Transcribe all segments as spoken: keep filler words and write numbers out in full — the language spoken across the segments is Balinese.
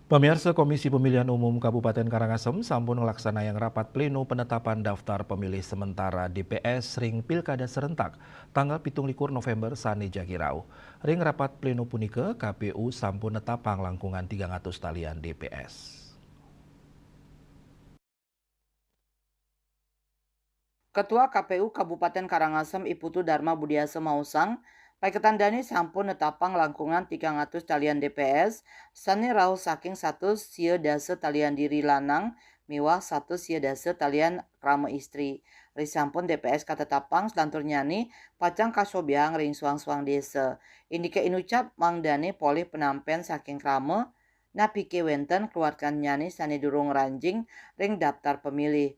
Pamiarsa, Komisi Pemilihan Umum Kabupaten Karangasem sampun nglaksanayang rapat pleno penetapan daftar pemilih sementara D P S ring Pilkada serentak tanggal pitung likur November sane jagi rauh. Ring rapat pleno punika, K P U sampun netapang langkungan tigang atus talian D P S. Ketua K P U Kabupaten Karangasem, I Putu Dharma Budiasa maosang, paiketan dane sampun netapang langkungan tigang atus talian D P S sane rauh saking satus sia dasa talian diri lanang miwah satus sia dasa talian krama istri. Risampun D P S katetapang, selanturnyane pacang kasobiahang ring suang-suang desa. Indike inucap mangdane polih penampen saking krama, napike wenten keluarganyane sane durung ngranjing ring daftar pemilih.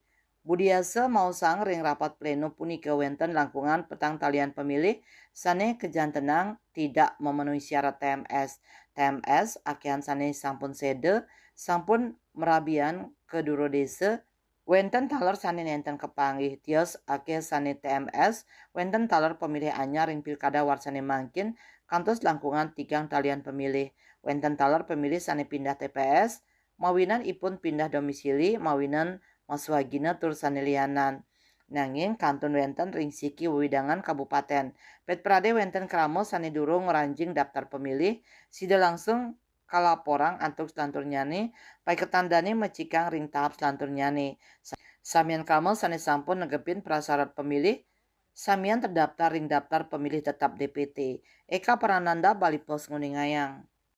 Budiasa maosang, ring rapat pleno punika wenten langkungan petang talian pemilih sane kajantenang tidak memenuhi syarat T M S. T M S akehan sane sampun seda, sampun marabian ka dura desa, wenten taler sane nenten kapanggih. Tios akeh sane T M S, wenten taler pemilih anyar ring pilkada warsane mangkin, kantos langkungan tigang talian pemilih. Wenten taler pemilih sane pindah T P S, mawinan ipun pindah domisili, mawinan masuagina tur sane lianan. Nanging kantun wenten ring siki wewidangan kabupaten. Pet prade wenten krama sane durung ngranjing daftar pemilih, sida langsung kalaporang antuk selanturnyane, paiketan dane mecikang ring tahap selanturnyane. Sa-, samian krama sane sampun negepin prasyarat pemilih, samian terdaftar ring daftar pemilih tetap D P T. Eka Prananda, Bali Post, nguningayang.